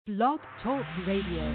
Blog Talk Radio.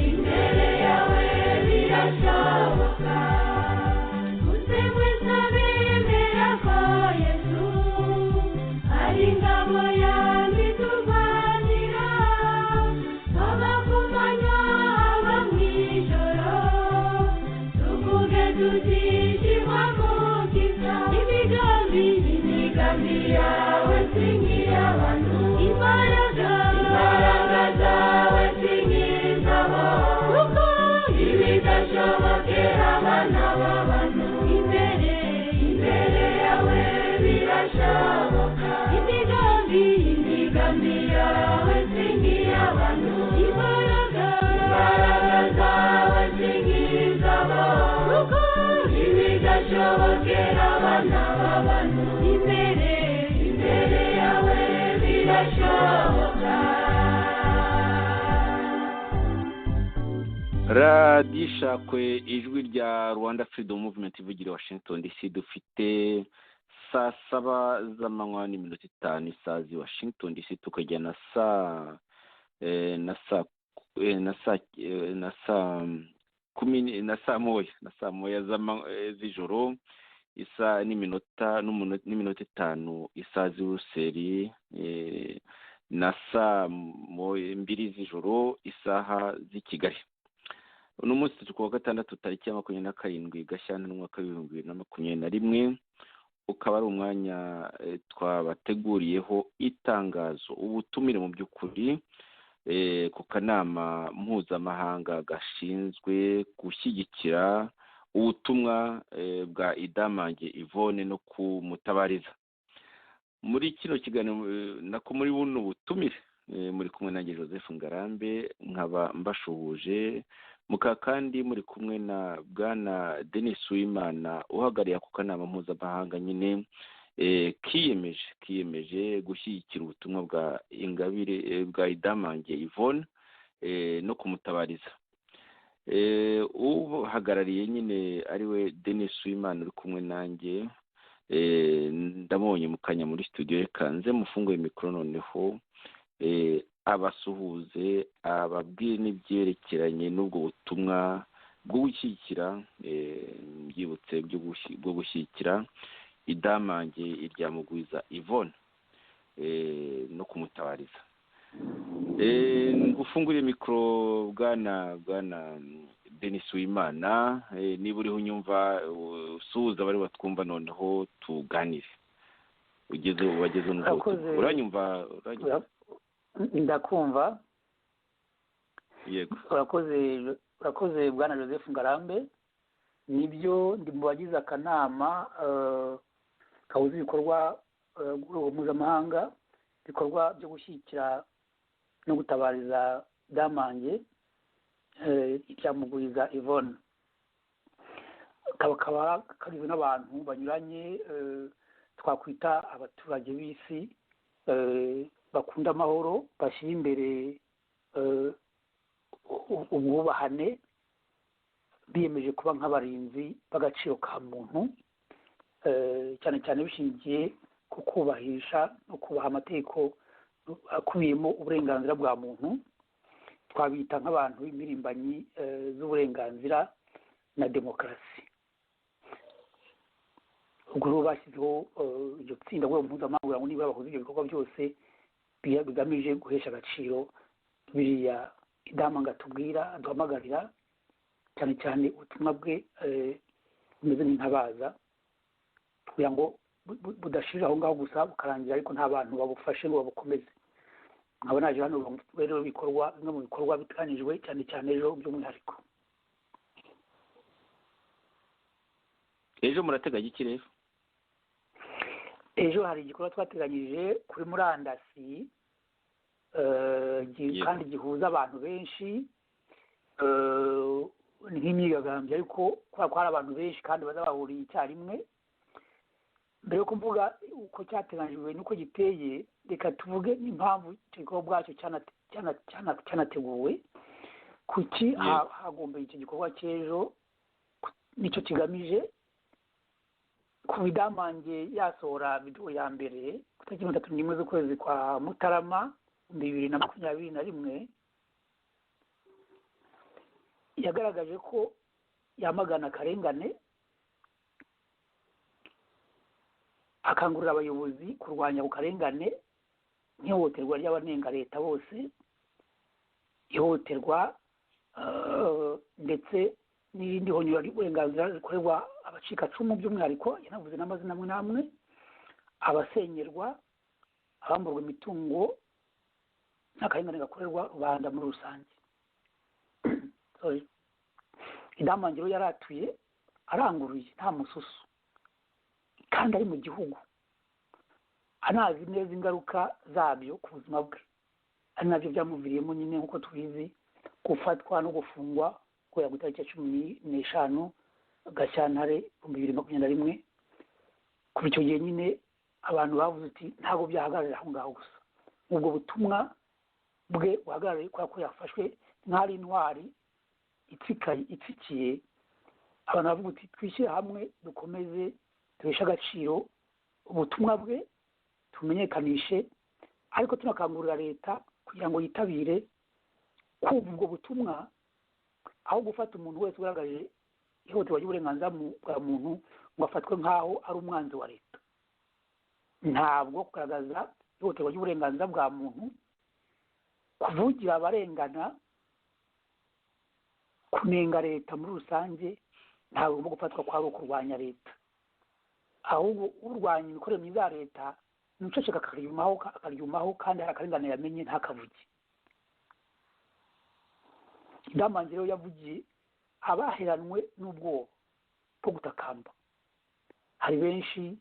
Imbere yawe birashoboka. Radishakwe, ijwi rya Rwanda Freedom Movement ivugira Washington DC. Dufite 7:05 z'amanywa, isaha z'i Washington DC, tukajya na saa na saa kumi na saa moya z'ijoro, isa n'iminota 5 isaha z'i Buruseli, na 2:00 z'ijoro isaha z'i Kigali. Uno munsi turi kuwa gatandatu, tariki ya 27 Gashyantare, umwaka w'2021, ukaba ari umwanya twabateguriyeho itangazo, ubutumire mu by'ukuri ku kanama mpuzamahanga gashinzwe gushyigikira ubutumwa bwa Idamange Yvonne no kumutabariza. Muri kino kiganiro, nako muri buno butumire, muri kumwe nanjye Joseph Ngarambe, nkaba mbashuhuje, mukaba kandi muri kumwe na Bwana Denis Uwimana, uhagarariye ako kanama mpuzamahanga nyine kiyemeje gushyigikira ubutumwa bwa Ingabire, bwa Idamange Yvonne, no kumutabariza. Uhagarariye nyine ariwe Denis Uwimana uri kumwe nanjye, ndamubonye mu kanya muri studio. Reka nze mufunguye mikoro noneho abasuhuze, ababwire n'ibyerekeranye n'ubwo butumwa bwo gushyigikira, mbyibutse, bwo gushyigikira Idamange Iryamugwiza Yvonne no kumutabariza. Ngufunguriye mikoro, bwana Denis Uwimana, niba uriho unyumva, usuhuza abari batwumva, noneho tuganire, ugeze wageze n'ubwo butumwa. Uranyumva? Ndakumva. Yego. Urakoze, urakoze Bwana Joseph Ngarambe. Nibyo, ndi mu bagize akanama gahuza ibikorwa rwego mpuzamahanga, ibikorwa byo gushyigikira no gutabariza Damange Iryamugwiza Yvonne. Kaba kagizwe n'abantu banyuranye, twakwita abaturage b'isi bakunda amahoro, bashyira imbere ubwubahane, biyemeje kuba nk'abarinzi b'agaciro ka muntu, cyane cyane bishingiye ku kubahisha no kubaha amategeko akubiyemo uburenganzira bwa muntu. Twabita nk'abantu b'impirimbanyi z'uburenganzira na demokarasi. Ubwo rero bashyizeho iryo tsinda rwego mpuzamahanga kugira ngo nibura bahuze ibyo bikorwa byose bigamije guhesha agaciro biriya Idamange atubwira, aduhamagarira, cyane cyane ubutumwa bwe bumeze nk'intabaza, kugira ngo budashirira aho ngaho gusa bukarangira, ariko nta bantu babufashe ngo babukomeze. Nkaba naje hano rero bikorwa, bimwe mu bikorwa biteganyijwe cyane cyane ejo by'umwihariko. Ejo murateganya iki rero? Ejo hari igikorwa twateganyije kuri murandasi kandi gihuza abantu benshi, ni nk'imyigaragambyo, ariko kubera ko hari abantu benshi kandi baza bahuriye icyarimwe. Mbere yo kuvuga uko cyateganyijwe n'uko giteye, reka tuvuge n'impamvu icyo gikorwa ubwacyo cyanateguwe. Kuki hagombeye icyo gikorwa cy'ejo nicyo kigamije? Kuva Idamange yasohora videwo ya mbere ku itariki 31 z'ukwezi kwa Mutarama 2021, yagaragaje ko yamagana akarengane, akangurira abayobozi kurwanya ako karengane nk'ihohoterwa ry'abanenga leta bose, ihohoterwa ndetse n'irindi honyora ry'uburenganzira rikorerwa abacikacumu by'umwihariko, yanavuze n'amazina amwe n'amwe, abasenyerwa, abamburwa imitungo n'akarengane gakorerwa rubanda muri rusange. Idamange rero yaratuye aranguruye nta mususu, kandi ari mu gihugu anazi neza ingaruka zabyo ku buzima bwe, ari nabyo byamuviriyemo nyine, nk'uko tubizi, gufatwa no gufungwa guhera ku itariki ya 15 Gashyantare 2021. Kuva icyo gihe nyine abantu bavuze uti ntabwo byahagararira aho ngaho gusa, ubwo butumwa bwe buhagarariye, kubera ko yafashwe nk'ari intwari. itsikiye, abantu bavuga uti twishyire hamwe, dukomeze duheshe agaciro ubutumwa bwe, tumenyekanishe, ariko tunakangurira leta kugira ngo yitabire kumva ubwo butumwa, aho gufata umuntu wese ugaragaje ihohoterwa ry'uburenganzira bwa muntu ngo afatwe nk'aho ari umwanzi wa leta. Ntabwo kugaragaza ihohoterwa ry'uburenganzira bwa muntu, kuvugira abarengana, kunenga leta muri rusange, ntabwo ugomba gufatwa ko ari ukurwanya leta. Ahubwo urwanya imikorere myiza ya leta ni uceceka akaryumaho, kandi hari akarengane yamenye ntakavuge. Idamange rero yavugiye abaheranwe n'ubwoba bwo gutakamba. Hari benshi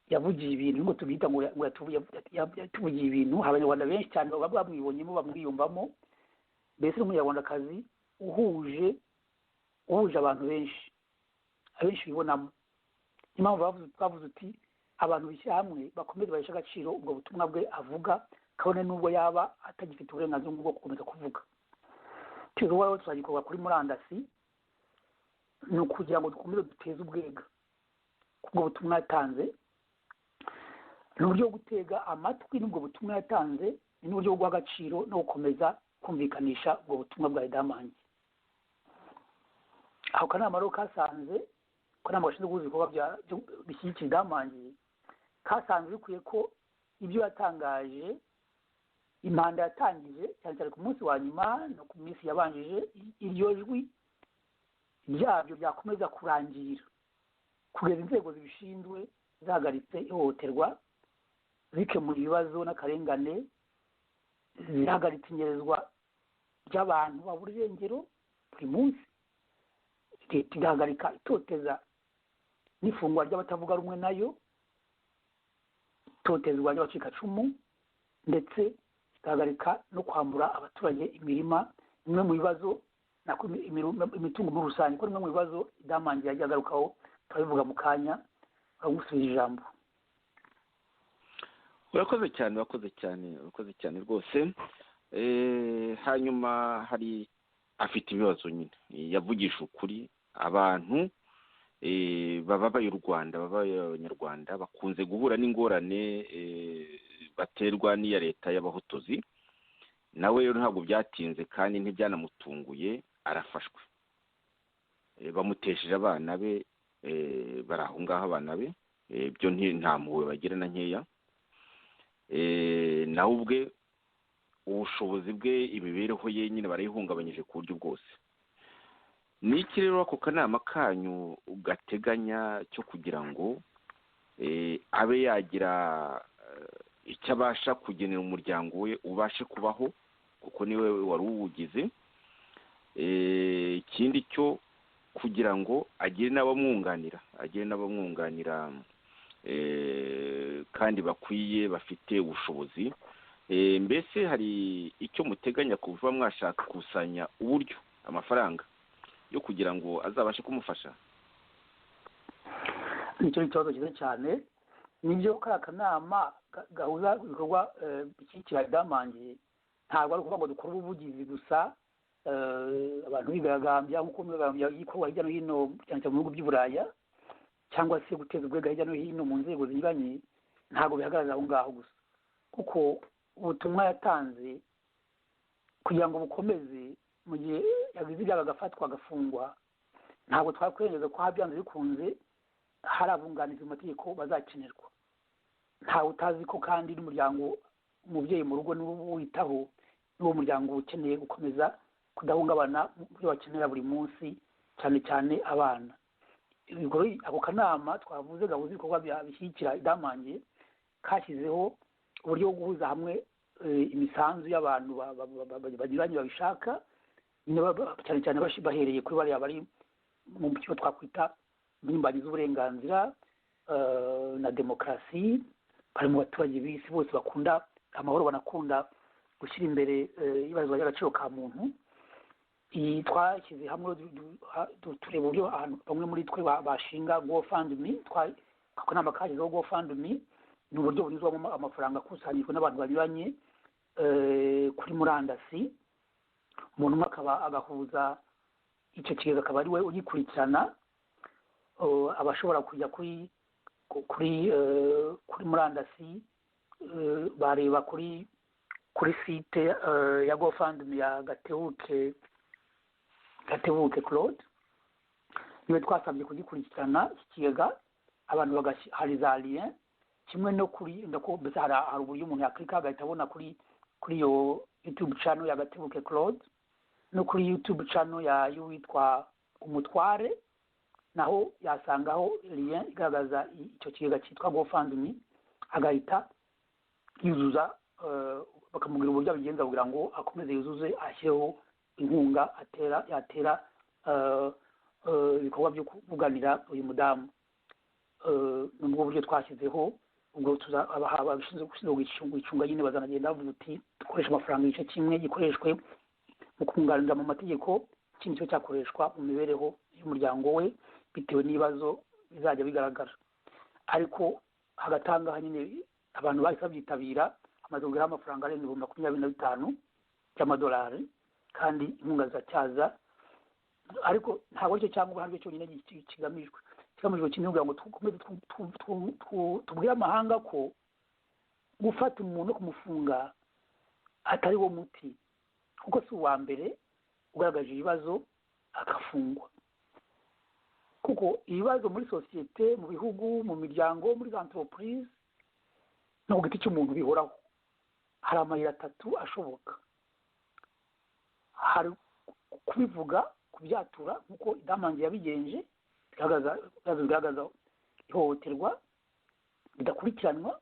yavugiye ibintu, ngo tubyita ngo yatuvugiye ibintu. Hari Abanyarwanda benshi cyane baba bamwibonyemo, bamwiyumvamo, mbese n'Umunyarwandakazi uhuje abantu benshi, abenshi bibonamo. Niyo mpamvu twavuze uti abantu bishyira hamwe bakomeze baheshe agaciro ubwo butumwa bwe avuga, kabone n'ubwo yaba atagifite uburenganzira bwo gukomeza kuvuga. Icyo gikorwa rero tuzagikorwa kuri murandasi, ni ukugira ngo dukomeze duteze ubwega ubwo butumwa yatanze, ni uburyo bwo gutega amatwi n'ubwo butumwa yatanze, ni n'uburyo bwo guha agaciro no gukomeza kumvikanisha ubwo butumwa bwa Idamange. Ako kanama rero kasanze, akanama gashinzwe guhuza ibikorwa bishyigikira Idamange, kasanze bikwiye ko ibyo yatangaje, impanda yatangije cyane cyane ku munsi wa nyuma no ku minsi yabanjije, iryo jwi ryabyo byakomeza kurangira kugeza inzego zibishinzwe zahagaritse ihohoterwa, zikemura ibibazo n'akarengane, zihagaritse inyerezwa ry'abantu babura irengero buri munsi, leta igahagarika itoteza n'ifungwa ry'abatavuga rumwe nayo, itotezwa ry'abacikacumu, ndetse igahagarika no kwambura abaturage imirima, imwe mu bibazo, imitungo muri rusange, kuko bimwe mu bibazo Idamange yagiye agarukaho, turabivuga mu kanya. Uramusubiza ijambo. Urakoze cyane, urakoze cyane, urakoze cyane rwose. Hanyuma hari afite ibibazo nyine yavugisha ukuri. Abantu bababaye u Rwanda, bababaye Abanyarwanda, bakunze guhura n'ingorane baterwa n'iya leta y'abahotozi. Nawe rero ntabwo byatinze kandi ntibyanamutunguye, arafashwe, bamutesheje abana be, bari aho ngaho abana be, byo nta mpuhwe bagira na nkeya. Nawe ubwe ubushobozi bwe, imibereho ye nyine barayihungabanyije ku buryo bwose. Ni iki rero ako kanama kanyu gateganya cyo kugira ngo abe yagira icyo abasha kugenera umuryango we ubashe kubaho, kuko niwe wari uwugize? Ikindi cyo kugira ngo agire n'abamwunganira, agire n'abamwunganira kandi bakwiye, bafite ubushobozi. Mbese hari icyo muteganya kuva mwashaka gukusanya uburyo, amafaranga yo kugira ngo azabashe kumufasha? Nicyo ikibazo cyiza cyane. Nibyo, kariya kanama gahuza ibikorwa bishyigikira Idamange ntabwo ari ukuvuga ngo dukore ubuvugizi gusa, abantu bigaragambya nk'uko imyigaragambyo ikorwa hirya no hino, cyane cyane mu bihugu by'i Buraya, cyangwa se guteza urwego hirya no hino mu nzego zinyuranye. Ntabwo bihagarara aho ngaho gusa, kuko ubutumwa yatanze kugira ngo bukomeze mu gihe yagize ibyago agafatwa agafungwa, ntabwo twakwirengagiza ko byanze bikunze hari abunganizi mu mategeko bazakenerwa. Ntawe utazi ko kandi n'umuryango, umubyeyi mu rugo niwo witaho, n'uwo muryango ukeneye gukomeza kudahungabana mu byo bakenera buri munsi, cyane cyane abana. Ako kanama twavuze gahuza ibikorwa bishyigikira Idamange kashyizeho uburyo bwo guhuza hamwe imisanzu y'abantu banyuranye babishaka, cyane cyane bahereye kuri bariya bari mu cyo twakwita impirimbanyi z'uburenganzira na demokarasi, bari mu baturage b'isi bose bakunda amahoro, banakunda gushyira imbere iyubahirizwa ry'agaciro ka muntu. Iyi twashyize hamwe tureba uburyo bamwe muri twe bashinga GoFundMe. Ako kanama kashyizeho GoFundMe, ni uburyo bunyuzwamo amafaranga akusanyijwe n'abantu banyuranye kuri murandasi, umuntu umwe akaba agahuza Icyo kigega akaba ari we ugikurikirana. Abashobora kujya kuri murandasi bareba kuri site ya GoFundMe ya Gatebuke Claude, niwe twasabye kugikurikirana iki kigega. Abantu hari za lien kimwe no kuri, mbese hari uburyo umuntu yaklika agahita abona kuri iyo YouTube channel ya Gatebuke Claude no kuri YouTube channel ya y'uwitwa Umutware, naho yasangaho lien igaragaza icyo kigega cyitwa GoFundMe, agahita yuzuza, bakamubwira uburyo abigenza kugira ngo akomeze yuzuze, ashyireho inkunga atera yatera ibikorwa byo kuvuganira uyu mudamu. Ni ubwo buryo twashyizeho. Ubwo abashinzwe gucunga nyine bazanagenda bavuga uti dukoreshe amafaranga, igice kimwe gikoreshwe mu kunganira mu mategeko, ikindi cyo cyakoreshwa mu mibereho y'umuryango we bitewe n'ibibazo bizajya bigaragara. Ariko hagati aha ngaha nyine abantu bahise babyitabira, hamaze kugeraho amafaranga arenga 25,000 by'amadolari, kandi inkunga ziracyaza. Ariko ntabwo aricyo cyangwa aricyo cyonyine kigamijwe. Ikigamijwe kimwe kugira ngo dukomeze tubwire amahanga ko gufata umuntu no kumufunga atari wo muti, kuko si uwa mbere ugaragaje ibibazo agafungwa, kuko ibibazo muri sosiyete, mu bihugu, mu miryango, muri za entreprise no ku giti cy'umuntu bihoraho. Hari amayira atatu ashoboka: hari kubivuga, kubyatura nk'uko Idamange yabigenje, bigaragaza ihohoterwa bidakurikiranwa.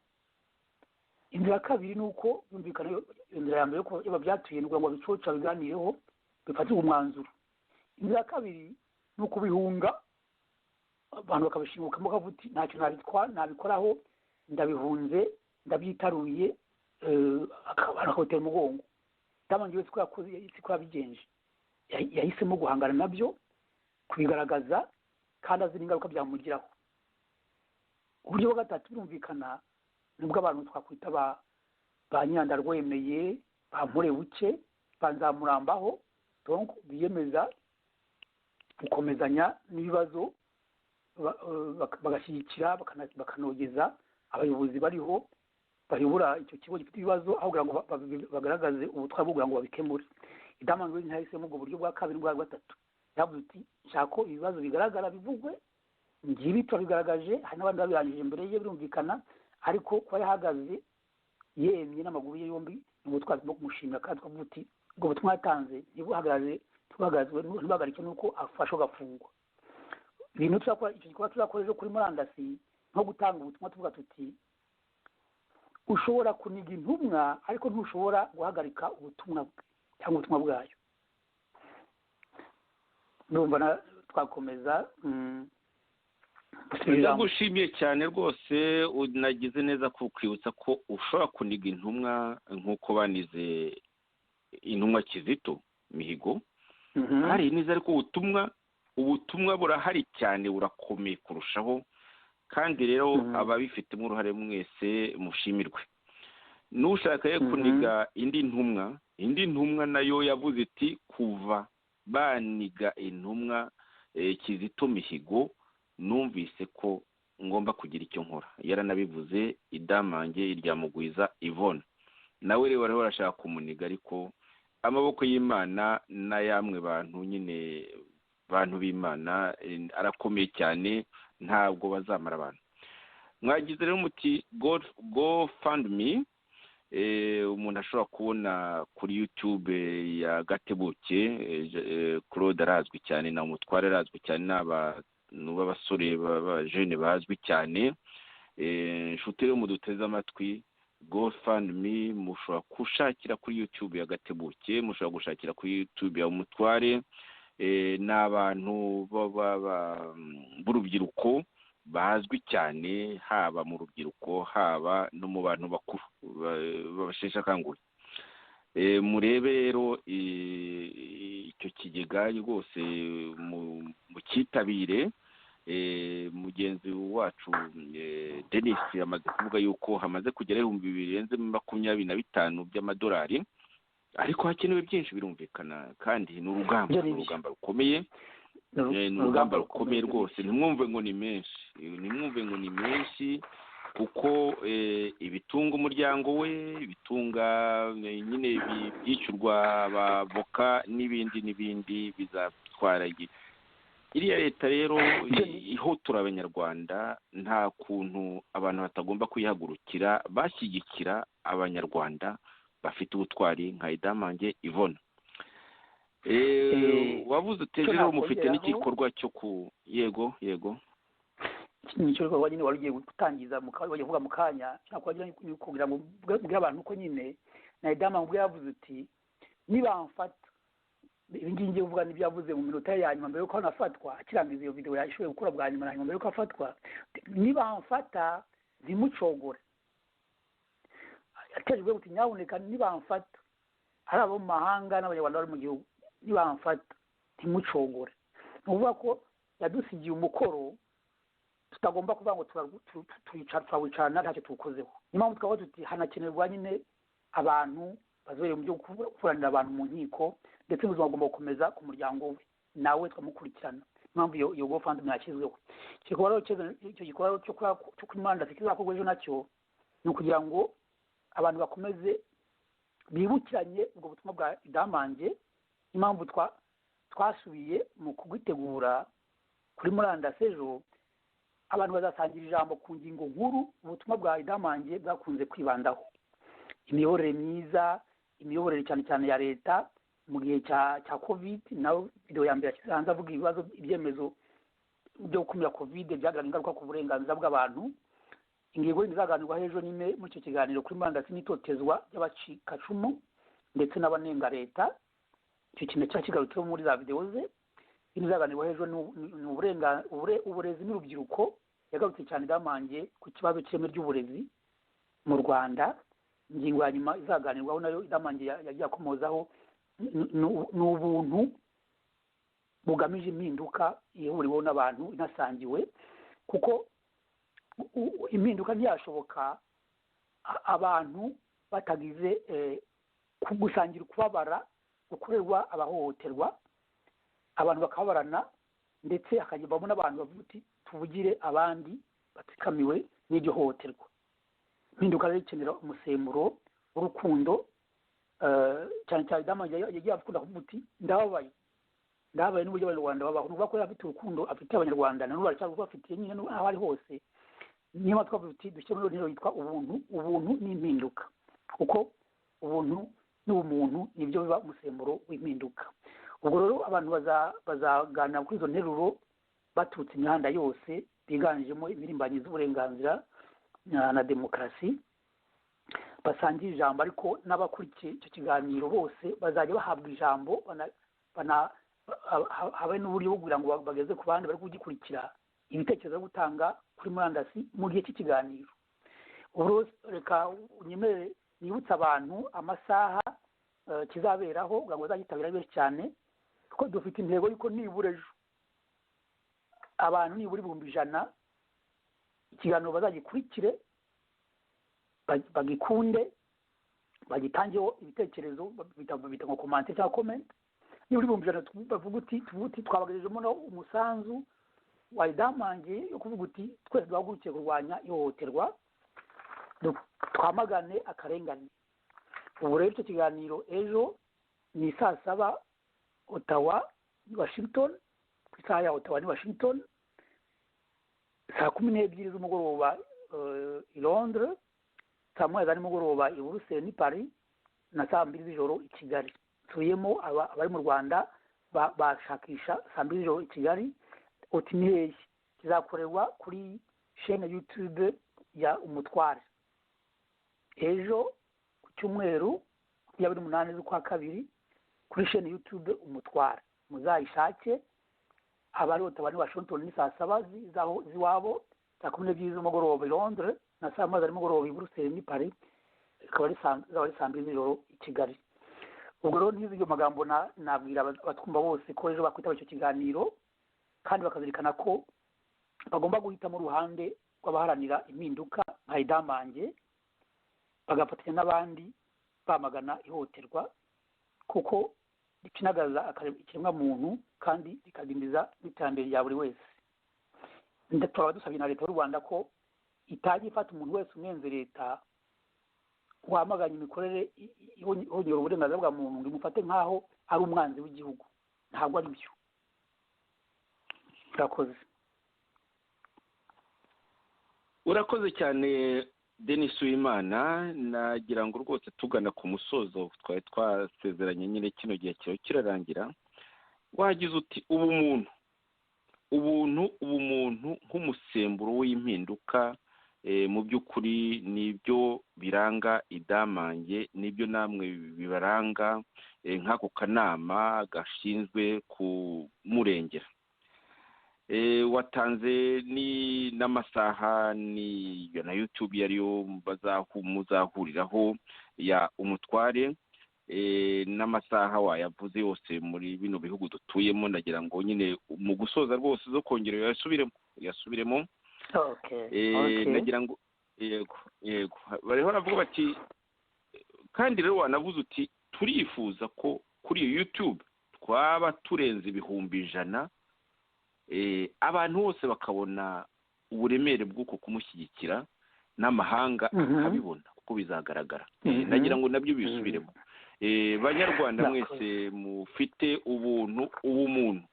Inzira ya kabiri ni uko yumvikana, inzira ya mbere iyo babyatuye ni ukugira ngo babicoce, babiganireho, bifatirwe umwanzuro. Inzira ya kabiri ni ukubihunga, abantu bakabishingukamo, bakavuga uti ntacyo nabikoraho, ndabihunze, ndabyitaruye, akabutera umugongo. Idamange wese siko yabigenje, yahisemo guhangana nabyo, kubigaragaza, kandi azi n'ingaruka byamugiraho. Uburyo bwa gatatu birumvikana nubwo abantu twakwita ba nyandarwemeye, ba buke, ba nzamurambaho, donc biyemeza gukomezanya n'ibibazo, bagashyigikira, bakanogeza abayobozi bariho bayobora icyo kigo gifite ibibazo, aho kugira ngo bagaragaze ubutwari bwo kugira ngo babikemure. Idamange ntiyahisemo ubwo buryo bwa kabiri n'ubwa gatatu. Yavuze uti nshaka ko ibibazo bigaragara, bivugwe, ngibi turabigaragaje. Hari n'abandi babirangije imbere ye, birumvikana, ariko kuba yahagaze yemye n'amaguru ye yombi ni ubutwari bwo kumushimira, kandi twavuga uti ubwo butumwa yatanze ntibuhagarare, ntibuhagarike nuko afashwe agafungwa. Ibintu tuzakora, icyo gikorwa tuzakora ejo kuri murandasi, nko gutanga ubutumwa tuvuga tuti ushobora kuniga intumwa, ariko ntushobora guhagarika ubutumwa bwe cyangwa ubutumwa bwayo. Ndumva twakomeza. Ndagushimiye cyane rwose, unagize neza kukwibutsa ko ushobora kuniga intumwa nk'uko banize intumwa Kizito Mihigo. Hari neza, ariko ubutumwa burahari cyane, burakomeye kurushaho. Kandi rero ababifitemo uruhare mwese mushimirwe. N'ushaka yo kuniga indi ntumwa, indi ntumwa nayo yavuze iti kuva baniga intumwa Kizito Mihigo numvise ko ngomba kugira icyo nkora. Yaranabivuze Idamange Iryamugwiza Yvonne, nawe rero bariho barashaka kumuniga, ariko amaboko y'Imana n'ayamwe bantu nyine, bantu b'Imana, arakomeye cyane, ntabwo bazamara abantu. Mwagize rero muti GoFundMe umuntu ashobora kubona kuri YouTube ya Gatebuke Claude, arazwi cyane, na Umutware arazwi cyane, n'abantu b'abasore b'abajene bazwi cyane. Inshuti rero muduteze amatwi, GoFundMe mushobora gushakira kuri YouTube ya Gatebuke, mushobora gushakira kuri YouTube ya Umutware. Ni abantu b'urubyiruko bazwi cyane, haba mu rubyiruko, haba no mu bantu bakuru basheshe akanguhe. Murebe rero icyo kigega rwose, mucyitabire. Mugenzi wacu Denis amaze kuvuga yuko hamaze kugera 25,000 by'amadolari. Ariko hakenewe byinshi, birumvikana, kandi ni urugamba, ni urugamba rukomeye, ni urugamba rukomeye rwose. Ntimwumve ngo ni menshi, ntimwumve ngo ni menshi, kuko ibitunga umuryango we, ibitunga nyine byishyurwa abavoka n'ibindi n'ibindi, bizatwara igihe. Iriya leta rero ihotora Abanyarwanda, nta kuntu abantu batagomba kuyihagurukira bashyigikira Abanyarwanda bafite ubutwari nka Idamange Yvonne. Wavuze uti rero mufite n'igikorwa cyo ku, yego yego. Nicyo gikorwa nyine wari ugiye gutangiza, wagiye kuvuga mu kanya, kugira ngo ubwire abantu ko nyine na Idamange ubwo yavuze uti nibamfata, ibi ngibi ngiye kuvuga n'ibyo yavuze mu minota ya nyuma mbere yuko anafatwa, akirangiza iyo videwo yashoboye gukora bwa nyuma na nyuma mbere yuko afatwa: "Nibamfata ntimucogore." Atejwe uti: "Nyabuneka nibamfata, ari abo mu mahanga n'Abanyarwanda bari mu gihugu, nibamfata ntimucogore." Ni ukuvuga ko yadusigiye umukoro tutagomba kuvuga ngo turawicarana ntacyo tuwukozeho. Niyo mpamvu twavuga tuti hanakenerwa nyine abantu bazobereye mu byo kuburanira abantu mu nkiko, ndetse n'ubuzima bugomba gukomeza ku muryango we, nawe tukamukurikirana. Impamvu iyo GoFundMe yashyizweho, icyo gikorwa cyo kuri murandasi kizakorwa ejo nacyo ni ukugira ngo abantu bakomeze bibukiranye ubwo butumwa bwa Idamange. Impamvu twasubiye mu kugitegura kuri murandasi ejo, abantu bazasangira ijambo ku ngingo nkuru ubutumwa bwa Idamange bwakunze kwibandaho: imiyoborere myiza, imiyoborere cyane cyane ya leta mu gihe cya COVID. Nawe videwo ya mbere yashyize hanze avuga ibibazo ibyemezo byo gukumira COVID byagaragaye ingaruka ku burenganzira bw'abantu. Ingingo yindi izaganirwaho ejo nyine muri icyo kiganiro kuri murandasi n'itotezwa ry'abacikacumu ndetse n'abanenga leta. Icyo kintu cyaba kigarutseho muri za videwo ze. Indi izaganirwaho ejo ni uburezi n'urubyiruko. Yagarutse cyane Idamange ku kibazo cy'ireme ry'uburezi mu Rwanda. Ingingo ya nyuma izaganirwaho nayo Idamange yagiye akomozaho ni ubuntu bugamije impinduka ihuriweho n'abantu inasangiwe, kuko impinduka ntiyashoboka abantu batagize gusangira ukubabara gukorerwa abahohoterwa, abantu bakababarana, ndetse hakagibamo n'abantu bavuga uti tuvugire abandi batsikamiwe n'iryo hohoterwa. Impinduka rero ikenera umusemburo w'urukundo cyane cyane. Idamange yagiye akunda kuvuga uti ndababaye, ndababaye n'uburyo Abanyarwanda babaho. Ni ukuvuga ko yari afite urukundo afitiye Abanyarwanda, na n'ubu aracyarubafitiye nyine aho ari hose. Niyo mpamvu twavuze uti dushyire muri interuro yitwa ubuntu, ubuntu n'impinduka, kuko ubuntu n'ubumuntu nibyo biba umusemburo w'impinduka. Ubwo rero abantu bazaganira kuri izo nteruro baturutse imihanda yose, biganjemo impirimbanyi z'uburenganzira na demokarasi, basangira ijambo. Ariko n'abakurikiye icyo kiganiro bose bazajya bahabwa ijambo, habe n'uburyo bwo kugira ngo bageze ku bandi bari kugikurikira ibitekerezo byo gutanga kuri murandasi mu gihe cy'ikiganiro. Ubu reka unyemerere nibutse abantu amasaha kizaberaho kugira ngo bazagitabira ari benshi cyane, kuko dufite intego y'uko nibura ejo abantu nibura 100,000 ikiganiro bazagikurikire, bagikunde, bagitangeho ibitekerezo, bita ngo commentaire cyangwa comment. Nibura 100,000 bavuga uti tuvuga uti twabagejejemo umusanzu wa Idamange yo kuvuga uti twese duhagurukiye kurwanya ihohoterwa, twamagane akarengane. Ubu rero icyo kiganiro ejo ni saa 7 Ottawa ni Washington, ku isaha ya Ottawa ni Washington, saa 12 z'umugoroba i Londres, saa 1 za nimugoroba i Buruseli ni Paris, na saa 2 z'ijoro i Kigali. Nsubiyemo, abari mu Rwanda bashakisha saa 2 z'ijoro i Kigali. Uti ni hehe? Kizakorerwa kuri chaîne YouTube ya Umutware ejo ku cyumweru 28 z'ukwa kabiri, kuri chaîne YouTube Umutware muzayishake. Abari Ottawa ni Washington ni saa 7 z'iwabo, saa 12 z'umugoroba i Londres, na saa 1 za nimugoroba i Buruseli ni Paris, ikaba ari saa 2 z'ijoro i Kigali. Ubwo rero ntizi iryo magambo, nabwira abatwumva bose ko ejo bakwitaba icyo kiganiro, kandi bakazirikana ko bagomba guhitamo uruhande rw'abaharanira impinduka nka Idamange, bagafatanya n'abandi bamagana ihohoterwa. Kuko rikinagaza ikiremwamuntu kandi rikadindiza n'iterambere rya buri wese. Tukaba dusabye na leta y'u Rwanda ko itajya ifata umuntu wese unenze leta, wamaganye imikorere ihonyora uburenganzira bwa muntu, ngo imufate nk'aho ari umwanzi w'igihugu. Ntabwo ari byo. Urakoze. Urakoze cyane, Denis Uwimana. Nagira ngo rwose tugana ku musozo, twari twasezeranye nyine, kino gihe kiba kirarangira. Wagize uti ubumuntu, ubuntu, ubumuntu nk'umusemburo w'impinduka. Mu by'ukuri nibyo biranga Idamange, nibyo namwe bibaranga nk'ako kanama gashinzwe kumurengera. Watanze ni n'amasaha ni na YouTube yariyo muzahuriraho ya Umutware, n'amasaha wayavuze yose muri bino bihugu dutuyemo. Ndagira ngo nyine mu gusoza rwose zo kongera uyasubiremo, uyasubiremo. Nagira ngo yego, bariho baravuga bati, kandi rero wanavuze uti turifuza ko kuri iyo YouTube twaba turenze 100,000, abantu bose bakabona uburemere bw'uko kumushyigikira, n'amahanga akabibona kuko bizagaragara. Nagira ngo nabyo bisubiremo. Banyarwanda mwese mufite ubuntu, ubumuntu,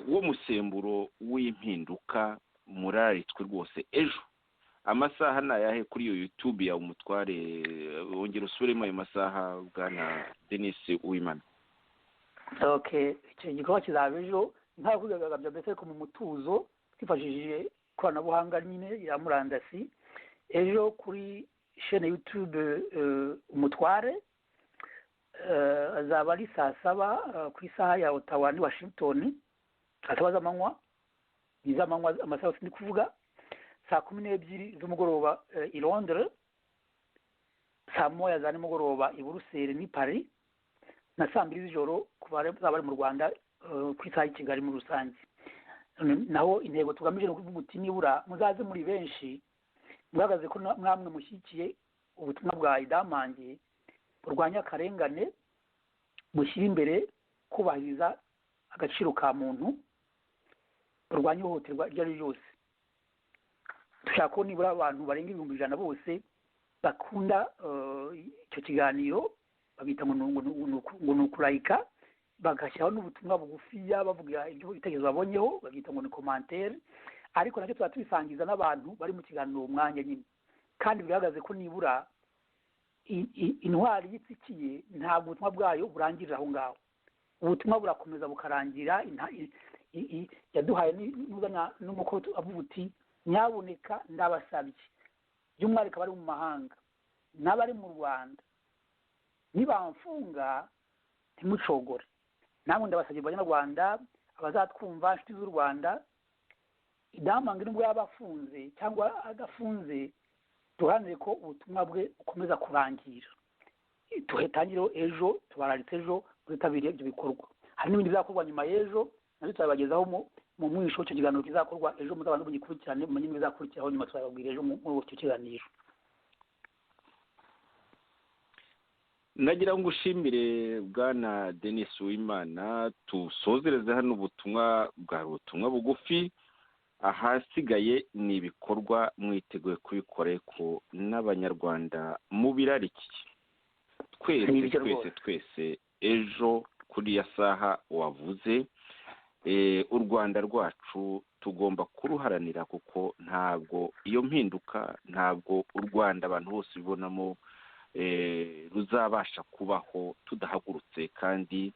wo musemburo w'impinduka, muraritswe rwose. Ejo amasaha ni ayahe kuri iyo YouTube ya Umutware? Wongera usubiremo ayo masaha, bwana Denis Uwimana. Okay, icyo gikorwa kizaba ejo nta kwigaragambya mbese, ariko mu mutuzo, twifashishije ikoranabuhanga nyine ya murandasi. Ejo kuri chaîne YouTube Umutware azaba ari saa 7 ku isaha ya Ottawa ni Washington, saa 7 z'amanywa, ni iz'amanywa amasaha yose ndi kuvuga, saa 12 z'umugoroba i Londres, saa 1 za nimugoroba i Buruseli ni Paris, na saa 2 z'ijoro ku bazaba bari mu Rwanda ku isaha y'i Kigali muri rusange. Naho intego tugamije ni ukuvuga uti nibura muzaze muri benshi, mugaragaze ko mwamwe mushyigikiye ubutumwa bwa Idamange burwanya akarengane, mushyire imbere kubahiriza agaciro ka muntu, burwanya ihohoterwa iryo ari ryo ryose. Dushaka ko nibura abantu barenga 100,000 bose bakunda icyo kiganiro, babita ngo ni ukurayika, bagashyiraho n'ubutumwa bugufiya bavuga ibyo ibitekerezo babonyeho, babyita ngo ni commentaire, ariko nacyo tuba tubisangiza n'abantu bari mu kiganiro uwo mwanya nyine. Kandi bigaragaze ko nibura intwari yitsikiye, ntabwo ubutumwa bwayo burangirira aho ngaho, ubutumwa burakomeza bukarangira. Yaduhaye n'umukoro avuga uti nyabuneka ndabasabye, by'umwihariko abari mu mahanga n'abari mu Rwanda, nibamfunga ntimucogore. Namwe ndabasabye abanyarwanda, abazatwumva, inshuti z'u Rwanda, Idamange nubwo yaba afunze cyangwa adafunze, duharanire ko ubutumwa bwe bukomeza kurangira. Tuhitangire ejo, tubararitse ejo mwitabire ibyo bikorwa. Hari n'ibindi bizakorwa nyuma y'ejo, nabyo tuzabagezaho mu mwisho. Icyo kiganiro kizakorwa ejo muzabanze mugikurikirane, mumenye n'ibizakurikiraho nyuma, tuzababwira ejo muri icyo kiganiro. Nagira ngo ushimire, bwana Denis Uwimana. Tusozereze hano ubutumwa bwa ubutumwa bugufi, ahasigaye ni ibikorwa mwiteguye kubikora, ko n'abanyarwanda mubirarikiye twese. Nibyo twese rwose. Twese ejo kuri ya saha wavuze, u Rwanda rwacu tugomba kuruharanira, kuko ntabwo iyo mpinduka, ntabwo u Rwanda abantu bose bibonamo ruzabasha kubaho tudahagurutse. Kandi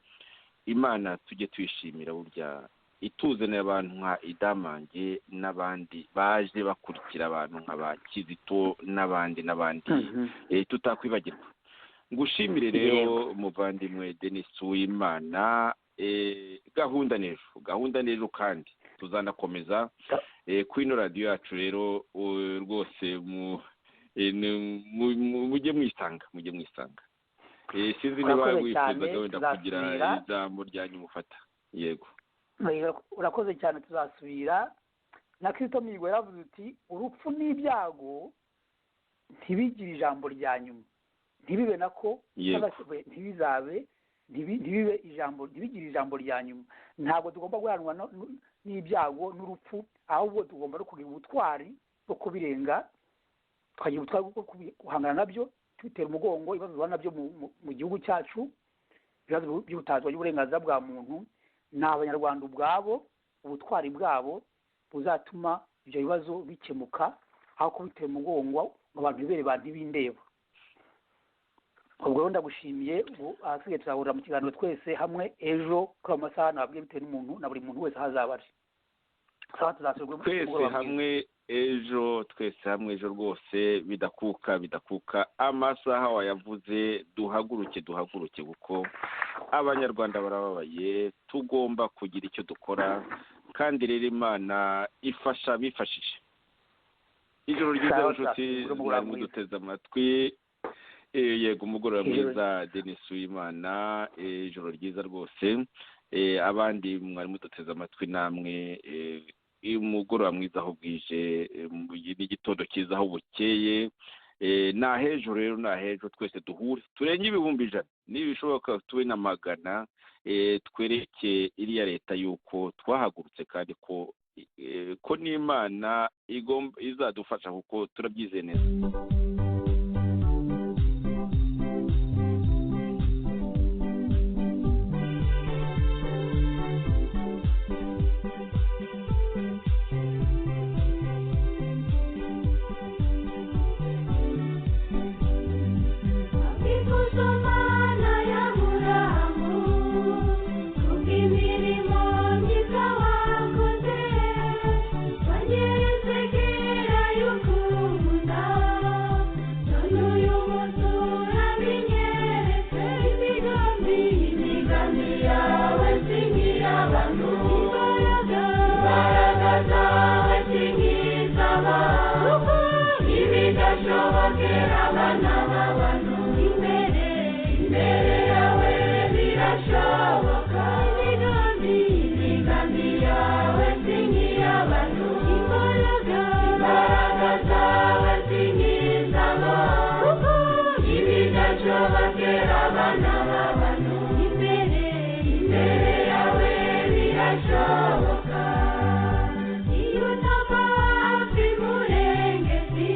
Imana tujye tuyishimira, burya ituzaniye abantu nka Idamange n'abandi baje bakurikira, abantu nka ba Kizito n'abandi n'abandi tutakwibagirwa. Ngushimire rero, muvandimwe Denis Uwimana. Gahunda n'ejo, gahunda n'ejo, kandi tuzanakomeza kuri ino radiyo yacu. Rero rwose mujye mwisanga, mujye mwisanga. Sinzi niba Urakoze wifuzaga cyane, wenda kugira tuzasubira. ijambo rya nyuma ufata. Yego. Urakoze cyane, tuzasubira. Na Kizito Mihigo yaravuze uti urupfu n'ibyago ntibigire ijambo rya nyuma. Ntibibe nako, ntibizabe, ntibibe ijambo, ntibigire ijambo rya nyuma. Ntabwo tugomba guheranwa n'ibyago n'urupfu, ahubwo tugomba no kugira ubutwari bwo kubirenga, tukagira ubutwari bwo guhangana nabyo, tubitera umugongo ibibazo duhura nabyo mu gihugu cyacu, ibibazo by'ubutazwa by'uburenganzira bwa muntu. Ni Abanyarwanda ubwabo, ubutwari bwabo buzatuma ibyo bibazo bikemuka, aho kubitera umugongo ngo abantu bibere ba ntibindeba. Ubwo rero ndagushimiye. Ubu ahasigaye tuzahurira mu kiganiro twese hamwe ejo kuri ayo masaha nababwiye, bitewe n'umuntu na buri muntu wese aho azaba ari. Sawa, tuzasubira twese umugoroba mwiza. Hamwe ejo, twese hamwe ejo rwose, bidakuka, bidakuka, amasaha wayavuze. Duhaguruke, duhaguruke, kuko Abanyarwanda barababaye, tugomba kugira icyo dukora. Kandi rero Imana ifasha bifashije. Ijoro ryiza. Sawa, nshuti sawa, umugoroba mwari mwiza. Muduteze amatwi. Yego, umugoroba Ijoro mwiza, Denis Uwimana. Ijoro ryiza rwose. Abandi mwari muduteze amatwi namwe, umugoroba mwiza aho bwije, n'igitondo cyiza aho bukeye. Ni ahejo rero, ni ahejo twese duhure, turenge 100,000, nibishoboka tube na 100, twereke iriya leta yuko twahagurutse, kandi ko n'Imana igomba izadufasha, kuko turabyizeye neza. Mana ya Burahamu, kubw'imirimo myiza wakoze, wanyeretse kera yuko unkunda, none uyu munsi urabinyeretse. Imigambi, imigambi yawe si nk'iy'abantu, imbaraga, imbaraga zawe si nk'iz'abantu, kuko ibidashobokera abana b'abantu, imbere, imbere yawe birashoboka. Imigambi, imigambi yawe si nk'iy'abantu, imbaraga, imbaraga zawe si nk'iz'abo, kuko ibidashobokera abana b'abantu, imbere, imbere yawe birashoboka. Iyo utava hafi murengezi,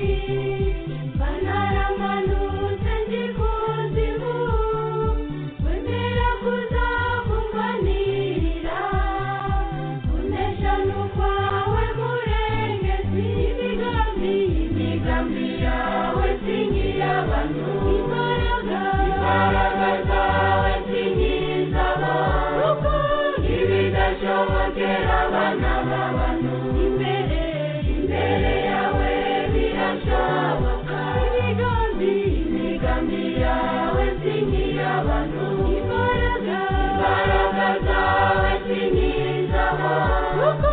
banaramanutse njya ikuzimu, wemera kuzakurwanirira, unesha n'ukwawe murengezi. Imigambi, imigambi yawe si nk'iy'abantu, imbaraga, imbaraga zawe si nk'iz'abo, kuko ibidashobokera abana b'abantu, imbere, imbere yawe birashoboka. Imigambi, imigambi yawe si nk'iy'abantu, imbaraga, imbaraga zawe si nk'iz'abo, kuko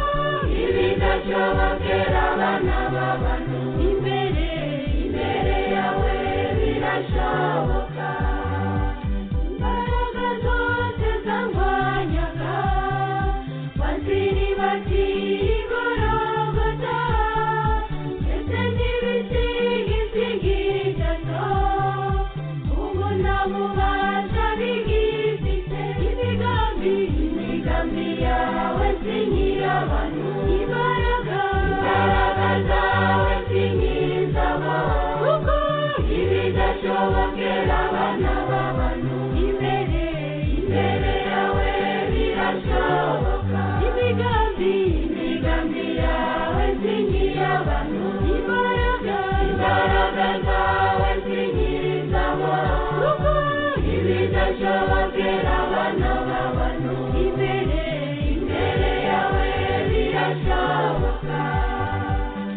ibidashobokera abana b'abantu, imbere, imbere yawe birashoboka. Imbaraga zose zangwanyaga waziribati igorogota, ndetse n'ibisigisigi byazo ubu nta bubasha bigifite. Imigambi, imigambi yawe si nk'iy'abantu, imbaraga, imbaraga zawe si nk'iz'abo, kuko ibidashobokera abana b'abantu, imbere, imbere yawe birashoboka. Imigambi, imigambi yawe si nk'iy'abantu, imbaraga, imbaraga zawe si nk'iz'abo, kuko ibidashobokera abana b'abantu, imbere, imbere yawe birashoboka.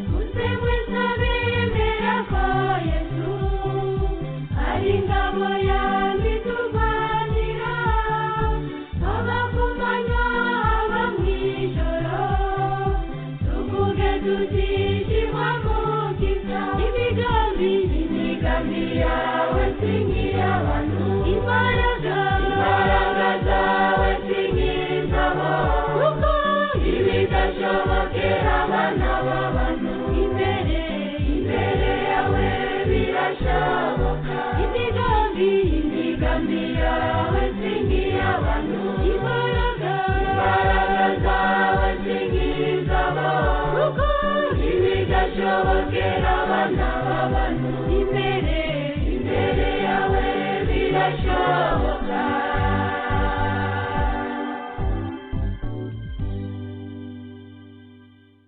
Muze mwese abemera ko Yesu ari ingabo yanyu iturwanira, haba ku manywa haba mu ijoro, tuvuge tuti shimwa mukiza. Imigambi, imigambi yawe si nk'iy'abantu, imbaraga, imbaraga zawe si nk'iz'abo, kuko ibidashobokera abana b'abantu, imbere, imbere yawe birashoboka. Imigambi Birashobokera abana b'abantu imbere, imbere yawe birashoboka.